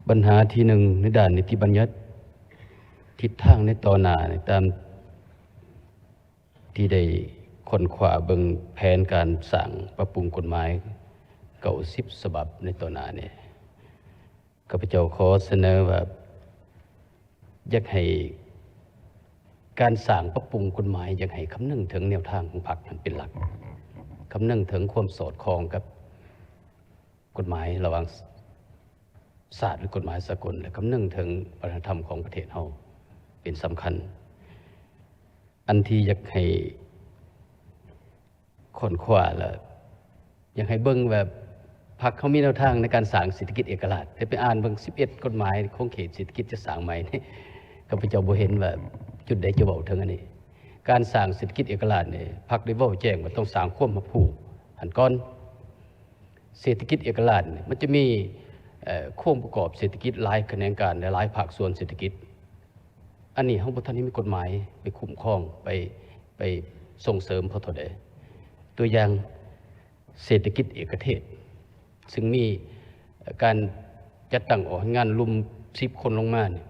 ບັນຫາທີໜຶ່ງ ໃນດ້ານນິຕິບັນຍັດ, ທິດທາງໃນຕໍ່ໜ້າ ຕາມທີ່ໄດ້ຄົ້ນຄວ້າເບິ່ງແຜນການສ້າງປັບປຸງກົດໝາຍເກົ້າສິບສະບັບໃນຕໍ່ໜ້ານີ້, ຂ້າພະເຈົ້າຂໍສະເໜີວ່າ ຢາກໃຫ້ການສ້າງປັບປຸງກົດໝາຍ ຢາກໃຫ້ຄຳນຶງເຖິງແນວທາງຂອງພັກຫັ້ນເປັນຫຼັກ, ຄຳນຶງເຖິງຄວາມສອດຄ່ອງກັບ ກົດໝາຍລະຫວ່າງຊາດ ຫຼື ກົດໝາຍສາກົນ ແລະ ຄຳນຶງເຖິງວັດທະນະທຳຂອງປະເທດເຮົາເປັນສຳຄັນ. ອັນທີ່ຢາກໃຫ້ຄົ້ນຄວ້າ ແລະ ຢາກໃຫ້ເບິ່ງວ່າ ພັກເຮົາມີແນວທາງໃນການສ້າງເສດຖະກິດເອກະລາດ, ແຕ່ໄປອ່ານເບິ່ງສິບເອັດກົດໝາຍຂົງເຂດເສດຖະກິດຈັດສ້າງໃໝ່ນີ້ ຂ້າພະເຈົ້າບໍ່ເຫັນວ່າຈຸດໃດຈະເວົ້າເຖິງອັນນີ້. ການສ້າງເສດຖະກິດເອກະລາດນີ້ ພັກໄດ້ເວົ້າແຈ້ງວ່າຕ້ອງສ້າງຄວາມຮັບຮູ້ຫັ້ນກ່ອນ. ເສດຖະກິດເອກະລາດນີ້ ມັນຈະມີ ເອີ ໂຄງປະກອບເສດຖະກິດຫຼາຍຂະແໜງການ ແລະ ຫຼາຍພາກສ່ວນເສດຖະກິດ. ອັນນີ້ເຮົາບໍ່ທັນໄດ້ມີກົດໝາຍໄປຄຸ້ມຄອງ ໄປ ໄປສົ່ງເສີມພໍເທົ່າໃດ. ຕົວຢ່າງ ເສດຖະກິດເອກະເທດ ຊຶ່ງມີ ເອີ ການຈັດຕັ້ງອອກແຮງງານລຸ່ມສິບຄົນລົງມານີ້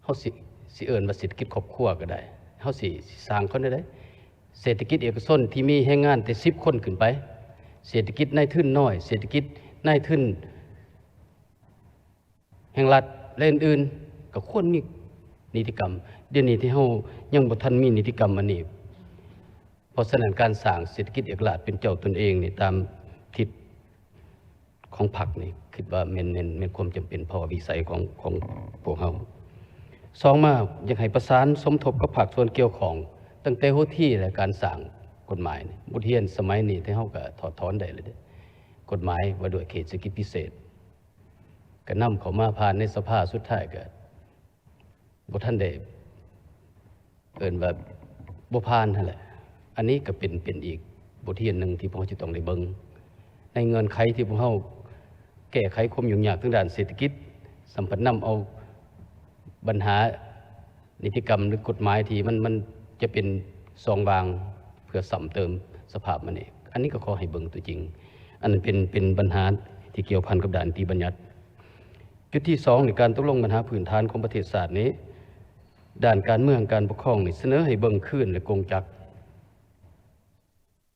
ເຮົາຊິ ຊິເອີ້ນວ່າເສດຖະກິດຄອບຄົວກໍໄດ້, ເຮົາຊິ ຊິສ້າງເຂົາແນວໃດ? ເສດຖະກິດເອກະຊົນທີ່ມີແຮງງານແຕ່ສິບຄົນຂຶ້ນໄປ, ເສດຖະກິດນາຍທຶນນ້ອຍ, ເສດຖະກິດນາຍທຶນແຫ່ງລັດ ແລະ ອື່ນໆ ກໍຄວນມີນິຕິກຳ. ດຽວນີ້ທີ່ເຮົາຍັງບໍ່ທັນມີນິຕິກຳອັນນີ້, ເພາະສະນັ້ນ ການສ້າງເສດຖະກິດເອກະລາດເປັນເຈົ້າຕົນເອງນີ້ ຕາມທິດຂອງພັກນີ້ ຄິດວ່າແມ່ນ ແມ່ນ ແມ່ນຄວາມຈຳເປັນ ເພາະວ່າວິໄສຂອງ ຂອງພວກເຮົາ. ສອງມາ ຢາກໃຫ້ປະສານສົມທົບກັບພາກສ່ວນກ່ຽວຂ້ອງ ຕັ້ງແຕ່ຫົວທີ ແລະ ການສ້າງກົດໝາຍນີ້. ບົດຮຽນສະໄໝນີ້ ທີ່ເຮົາກໍຖອດຖອນໄດ້ແລ້ວເດ້, ກົດໝາຍວ່າດ້ວຍເຂດເສດຖະກິດພິເສດ ກໍນຳເຂົ້າມາຜ່ານໃນສະພາ, ສຸດທ້າຍກໍບໍ່ທັນໄດ້ ເອີ້ນວ່າບໍ່ຜ່ານຫັ້ນແຫຼະ. ອັນນີ້ກໍເປັນ ເປັນອີກບົດຮຽນໜຶ່ງທີ່ພວກເຮົາຈະຕ້ອງໄດ້ເບິ່ງ ໃນເງື່ອນໄຂທີ່ພວກເຮົາແກ້ໄຂຄວາມຫຍຸ້ງຍາກທາງດ້ານເສດຖະກິດ, ສຳພັດນຳເອົາບັນຫານິຕິກຳ ຫຼື ກົດໝາຍທີ່ມັນ ມັນຈະເປັນຊ່ອງວ່າງເພື່ອຊ້ຳເຕີມສະພາບມັນເອງ. ອັນນີ້ກໍຂໍໃຫ້ເບິ່ງຕົວຈິງ. ອັນນັ້ນເປັນ ເປັນບັນຫາທີ່ກ່ຽວພັນກັບດ້ານນິຕິບັນຍັດ. ຈຸດທີສອງນີ້ ການຕົກລົງບັນຫາພື້ນຖານຂອງປະເທດຊາດນີ້ ດ້ານການເມືອງການປົກຄອງນີ້ ສະເໜີໃຫ້ເບິ່ງຄືນ ແລະ ກົງຈັກ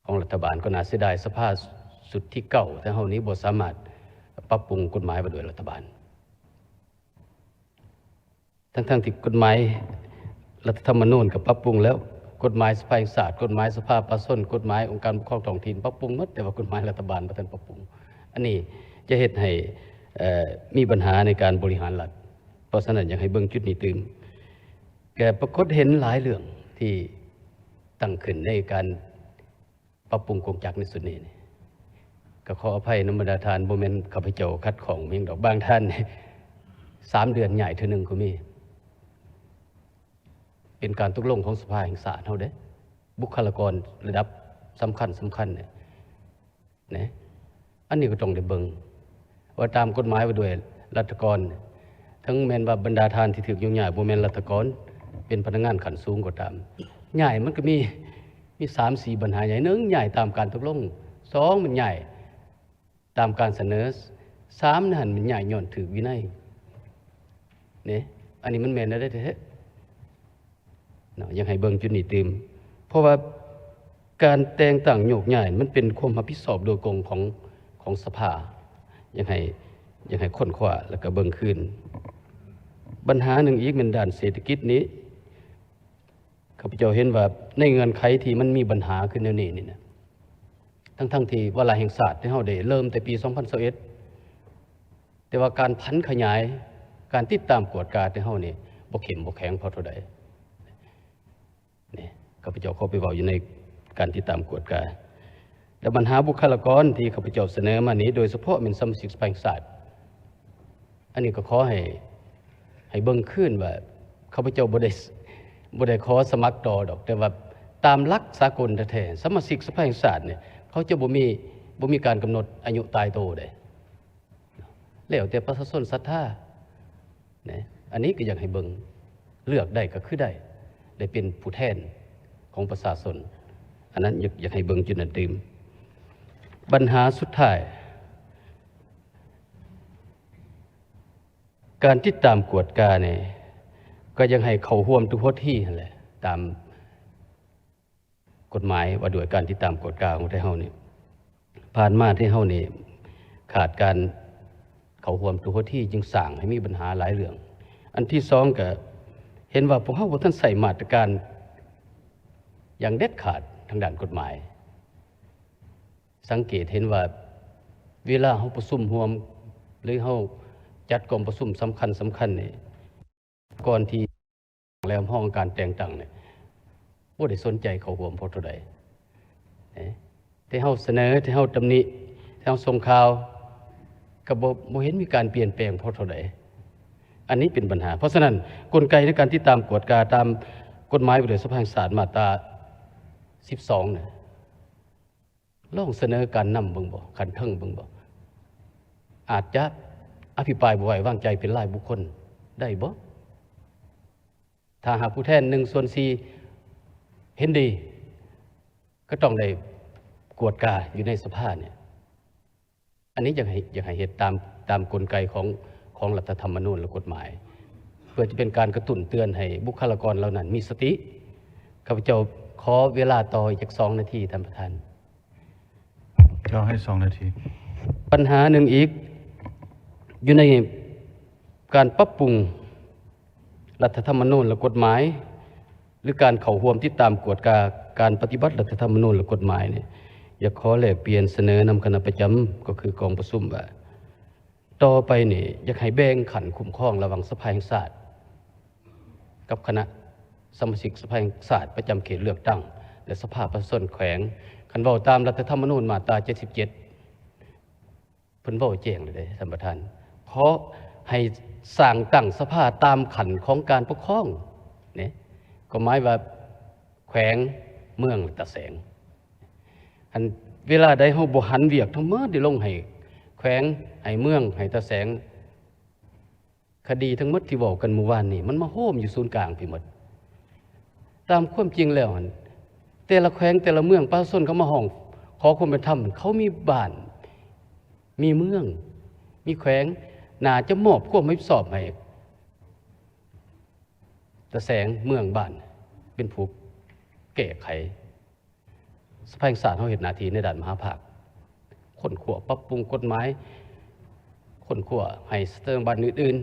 ຂອງລັດຖະບານ. ກໍໜ້າເສຍດາຍ ສະພາຊຸດທີເກົ້າຂອງເຮົານີ້ບໍ່ສາມາດປັບປຸງກົດໝາຍວ່າດ້ວຍລັດຖະບານ, ທັງໆທີ່ກົດໝາຍລັດຖະທຳມະນູນກໍປັບປຸງແລ້ວ, ກົດໝາຍສະພາແຫ່ງຊາດ, ກົດໝາຍສະພາປະຊາຊົນ, ກົດໝາຍອົງການປົກຄອງທ້ອງຖິ່ນ ປັບປຸງໝົດ, ແຕ່ວ່າກົດໝາຍລັດຖະບານບໍ່ທັນປັບປຸງ. ອັນນີ້ຈະເຮັດໃຫ້ ເອີ ມີບັນຫາໃນການບໍລິຫານລັດ. ເພາະສະນັ້ນ ຢາກໃຫ້ເບິ່ງຈຸດນີ້ຕື່ມ. ແກປາກົດເຫັນຫຼາຍເລື່ອງທີ່ຕັ້ງຂຶ້ນໃນການປັບປຸງກົງຈັກໃນຊຸດນີ້. ກໍຂໍອະໄພນຳບັນດາທ່ານ, ບໍ່ແມ່ນຂ້າພະເຈົ້າຂັດຂ້ອງຫຍັງດອກ. ບາງທ່ານ ສາມເດືອນຍ້າຍເທື່ອໜຶ່ງກໍມີ. ເປັນການຕົກລົງຂອງສະພາແຫ່ງຊາດເຮົາເດ້, ບຸກຄະລາກອນລະດັບສຳຄັນໆ ນີ້ ນະ. ອັນນີ້ກໍຕ້ອງໄດ້ເບິ່ງວ່າຕາມກົດໝາຍວ່າດ້ວຍລັດຖະກອນ, ເຖິງແມ່ນວ່າບັນດາທ່ານທີ່ຖືກໂຍກຍ້າຍບໍ່ແມ່ນລັດຖະກອນ, ເປັນພະນັກງານຂັ້ນສູງກໍຕາມ, ຍ້າຍມັນກໍມີ ມີສາມສີ່ບັນຫາໃຫຍ່. ໜຶ່ງ ຍ້າຍຕາມການຕົກລົງ, ສອງ ມັນຍ້າຍຕາມການສະເໜີ, ສາມ ນັ້ນມັນຍ້າຍຍ້ອນຖືກວິໄນ ເດ້. ອັນນີ້ມັນແມ່ນແນວໃດແທ້? ເນາະ, ຢາກໃຫ້ເບິ່ງຈຸດນີ້ຕື່ມ, ເພາະວ່າການແຕ່ງຕັ້ງໂຍກຍ້າຍມັນເປັນຄວາມຮັບຜິດຊອບໂດຍກົງຂອງ ຂອງສະພາ. ຢາກໃຫ້ ຢາກໃຫ້ຄົ້ນຄວ້າ ແລ້ວກໍເບິ່ງຄືນ. ບັນຫາໜຶ່ງອີກແມ່ນດ້ານເສດຖະກິດນີ້, ຂ້າພະເຈົ້າເຫັນວ່າໃນເງື່ອນໄຂທີ່ມັນມີບັນຫາຂຶ້ນແນວນີ້ນີ້ນະ, ທັງໆທີ່ວາລະແຫ່ງຊາດທີ່ເຮົາໄດ້ເລີ່ມແຕ່ປີສອງພັນຊາວເອັດ ແຕ່ວ່າການຜັນຂະຫຍາຍ, ການຕິດຕາມກວດກາແຕ່ເຮົານີ້ບໍ່ເຂັ້ມບໍ່ແຂງພໍເທົ່າໃດ. ນີ້ ຂ້າພະເຈົ້າເຂົ້າໄປເວົ້າຢູ່ໃນການຕິດຕາມກວດກາ. ແລະ ບັນຫາບຸກຄະລາກອນທີ່ຂ້າພະເຈົ້າສະເໜີມານີ້, ໂດຍສະເພາະແມ່ນສະມາຊິກສະພາແຫ່ງຊາດ, ອັນນີ້ກໍຂໍໃຫ້ ໃຫ້ເບິ່ງຄືນວ່າ ຂ້າພະເຈົ້າບໍ່ໄດ້ ບໍ່ໄດ້ຂໍສະໝັກຕໍ່ດອກ, ແຕ່ວ່າຕາມຫຼັກສາກົນແທ້ໆ ສະມາຊິກສະພາແຫ່ງຊາດນີ້ ເຂົາຈະບໍ່ມີ ບໍ່ມີການກຳນົດອາຍຸຕາຍໂຕເດ້. ແລ້ວແຕ່ປະຊາຊົນສັດທາ ນະ. ອັນນີ້ກໍຢາກໃຫ້ເບິ່ງ, ເລືອກໄດ້ກໍຄືໄດ້ ໄດ້ເປັນຜູ້ແທນຂອງປະຊາຊົນ. ອັນນັ້ນຢາກ ຢາກໃຫ້ເບິ່ງຈຸດນັ້ນຕື່ມ. ບັນຫາສຸດທ້າຍ ການຕິດຕາມກວດການີ້ ກໍຢາກໃຫ້ເຂົ້າຮ່ວມທຸກຫົວທີຫັ້ນແຫຼະ ຕາມກົດໝາຍວ່າດ້ວຍການຕິດຕາມກວດກາຂອງໄທເຮົານີ້. ຜ່ານມາໄທເຮົານີ້ຂາດການເຂົ້າຮ່ວມທຸກຫົວທີ ຈຶ່ງສ້າງໃຫ້ມີບັນຫາຫຼາຍເລື່ອງ. ອັນທີສອງ ກໍເຫັນວ່າພວກເຮົາບໍ່ທັນໃຊ້ມາດຕະການຢ່າງເດັດຂາດທາງດ້ານກົດໝາຍ. ສັງເກດເຫັນວ່າເວລາເຮົາປະຊຸມຮ່ວມ ຫຼື ເຮົາຈັດກອງປະຊຸມສຳຄັນໆນີ້ ກ່ອນທີ່ແລ້ວຫ້ອງການແຕ່ງຕັ້ງນີ້ ບໍ່ໄດ້ສົນໃຈເຂົ້າຮ່ວມພໍເທົ່າໃດ. ເອີ ແຕ່ເຮົາສະເໜີ ແຕ່ເຮົາຕຳໜິ ແຕ່ເຮົາສົ່ງຂ່າວ ກໍບໍ່ ບໍ່ເຫັນມີການປ່ຽນແປງພໍເທົ່າໃດ. ອັນນີ້ເປັນບັນຫາ. ເພາະສະນັ້ນ ກົນໄກໃນການຕິດຕາມກວດກາຕາມກົດໝາຍວ່າດ້ວຍສະພາແຫ່ງຊາດ ມາດຕາສິບສອງນະ ລອງສະເໜີການນຳເບິ່ງບໍ່? ຂັ້ນເທິງເບິ່ງບໍ່? ອາດຈະອະພິປາຍບໍ່ໄວ້ວາງໃຈເປັນລາຍບຸກຄົນໄດ້ບໍ່? ຖ້າຫາກຜູ້ແທນໜຶ່ງສ່ວນສີ່ເຫັນດີ ກໍຕ້ອງໄດ້ກວດກາຢູ່ໃນສະພານີ້. ອັນນີ້ຢາກໃຫ້ ຢາກໃຫ້ເຮັດຕາມ ຕາມກົນໄກຂອງ ຂອງລັດຖະທຳມະນູນ ແລະ ກົດໝາຍ ເພື່ອຈະເປັນການກະຕຸ້ນເຕືອນໃຫ້ບຸກຄະລາກອນເຫຼົ່ານັ້ນມີສະຕິ. ຂ້າພະເຈົ້າຂໍເວລາຕໍ່ອີກຈັກສອງນາທີ ທ່ານປະທານ. ເຈົ້າໃຫ້ສອງນາທີ. ບັນຫາໜຶ່ງອີກ ຢູ່ໃນການປັບປຸງລັດຖະທຳມະນູນ ແລະ ກົດໝາຍ ຫຼື ການເຂົ້າຮ່ວມຕິດຕາມກວດກາການປະຕິບັດລັດຖະທຳມະນູນ ແລະ ກົດໝາຍນີ້ ຢາກຂໍແລກປ່ຽນສະເໜີນຳຄະນະປະຈຳ ກໍຄືກອງປະຊຸມວ່າ ຕໍ່ໄປນີ້ຢາກໃຫ້ແບ່ງຂັ້ນຄຸ້ມຄອງລະຫວ່າງສະພາແຫ່ງຊາດ ກັບຄະນະສະມາຊິກສະພາແຫ່ງຊາດປະຈຳເຂດເລືອກຕັ້ງ ແລະ ສະພາປະຊາຊົນແຂວງ. ຄັນເວົ້າຕາມລັດຖະທຳມະນູນມາດຕາເຈັດສິບເຈັດ ເພິ່ນເວົ້າແຈ້ງເລີຍເດ້ທ່ານປະທານ, ຂໍໃຫ້ສ້າງຕັ້ງສະພາຕາມຂັ້ນຂອງການປົກຄອງເດ້, ກໍໝາຍວ່າແຂວງ, ເມືອງ ແລະ ຕາແສງ. ອັນເວລາໃດເຮົາບໍ່ຫັນວຽກທັງໝົດໄດ້ລົງໃຫ້ແຂວງ, ໃຫ້ເມືອງ, ໃຫ້ຕາແສງ, ຄະດີທັງໝົດທີ່ເວົ້າກັນມື້ວານນີ້ ມັນມາໂຮມຢູ່ສູນກາງພີ້ໝົດ. ຕາມຄວາມຈິງແລ້ວຫັ້ນ ແຕ່ລະແຂວງແຕ່ລະເມືອງ ປະຊາຊົນເຂົາມາຮ້ອງຂໍຄວາມເປັນທຳ ເຂົາມີບ້ານ ມີເມືອງ ມີແຂວງ ໜ້າຈະມອບຄວາມຮັບຜິດຊອບໃຫ້ຕາແສງ ເມືອງ ບ້ານ ເປັນຜູ້ແກ້ໄຂ. ສະພາແຫ່ງຊາດເຮົາເຮັດໜ້າທີ່ໃນດ້ານມະຫາພາກ, ຄົ້ນຄວ້າປັບປຸງກົດໝາຍ, ຄົ້ນຄວ້າໃຫ້ສະຖາບັນອື່ນ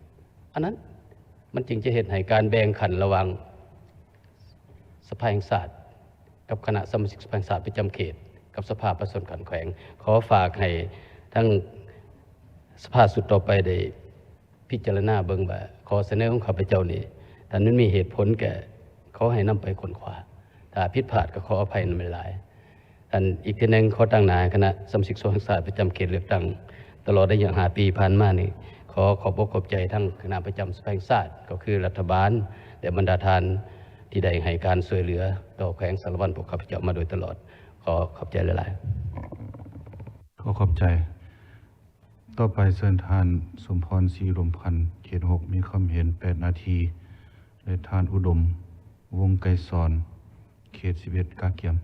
ໆ. ອັນນັ້ນມັນຈຶ່ງຈະເຮັດໃຫ້ການແບ່ງຂັ້ນລະຫວ່າງສະພາແຫ່ງຊາດກັບຄະນະສະມາຊິກສະພາແຫ່ງຊາດປະຈຳເຂດ ກັບສະພາປະຊາຊົນຂັ້ນແຂວງ. ຂໍຝາກໃຫ້ທັງສະພາຊຸດຕໍ່ໄປໄດ້ ພິຈາລະນາເບິ່ງວ່າຂໍ້ສະເໜີຂອງຂ້າພະເຈົ້ານີ້ ຖ້າມັນມີເຫດຜົນກໍຂໍໃຫ້ນຳໄປຄົ້ນຄວ້າ, ຖ້າຜິດພາດກໍຂໍອະໄພນຳຫຼາຍໆ. ອັນອີກເທື່ອໜຶ່ງ ຂໍຕາງໜ້າຄະນະສະມາຊິກສະພາແຫ່ງຊາດປະຈຳເຂດເລືອກຕັ້ງ ຕະຫຼອດໄລຍະຫ້າປີຜ່ານມານີ້ ຂໍຂອບອົກຂອບໃຈທັງຄະນະປະຈຳສະພາແຫ່ງຊາດ ກໍຄືລັດຖະບານ ແລະ ບັນດາທ່ານທີ່ໄດ້ໃຫ້ການຊ່ວຍເຫຼືອຕໍ່ແຂວງສາລະວັນພວກຂ້າພະເຈົ້າມາໂດຍຕະຫຼອດ. ຂໍຂອບໃຈຫຼາຍໆ. ຂໍຂອບໃຈ. ຕໍ່ໄປເຊີນທ່ານ ສົມພອນ ສີລົມພັນ ເຂດຫົກ ມີຄວາມເຫັນ ແປດນາທີ ແລະ ທ່ານ ອຸດົມ ວົງໄກສອນ ເຂດສິບເອັດ ກະກຽມ.